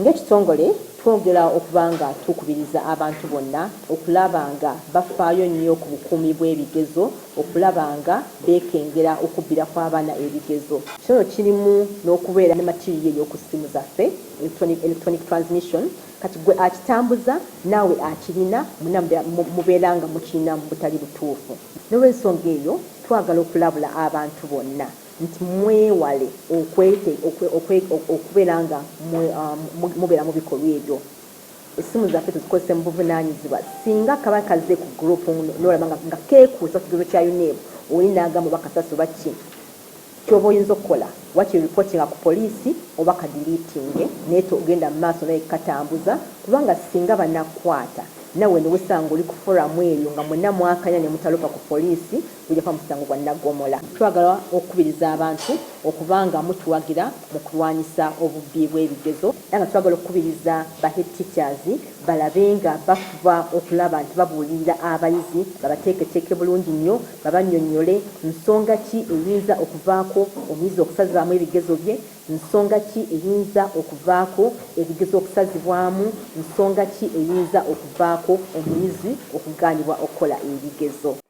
Ng'ekitongole twongera okuba nga tukubiriza abantu bonna okulaba nga bafaayo nnyo ku bukuumi bw'ebigezo okulaba nga beekengera okubbira kw'abaana ebigezo. Kino kirimu n'okubeera ne material ey'oku ssimu zaffe, electronic transmission, kati gwe akitambuza naawe akirina mwenna mubeera nga mukirina mu butali butuufu. N'olwensonga eyo twagala okulabula abantu bonna nti mwewale okubeera nga mubeera mu bikolwa ebyo. Essimu zaffe tuzikozese mu buvunaanyizibwa. Singa kaba kazze ku group n'olaba nga keekuusa ku kigezo kya UNEB, oli n'agamba oba kasasi oba ki, kyoba oyinza okukola wakiri reportinga ku poliisi oba kadeletinge, naye togenda mu maaso naye kukatambuza, kubanga singa banakukwata nawe newesanga oli ku forum eyo nga mwenna mwakanya ne mutalopa ku poliisi, gujja kuba musango gwa naggomola. Twagala okukubiriza abantu okuba nga mutuwagira mu kulwanyisa obubbi bw'ebigezo era nga twagala okukubiriza ba head teachers balabe nga bafuba okulaba nti babuulirira abayizi, babateeketeeke bulungi nnyo, babannyonnyole nsonga ki eyinza okuvaako omuyizi okusazaamu ebigezo bye, nsonga ki eyinza okuvaako ebigezo okusazibwamu, nsonga ki eyinza okuvaako omuyizi okugaanibwa okukola ebigezo.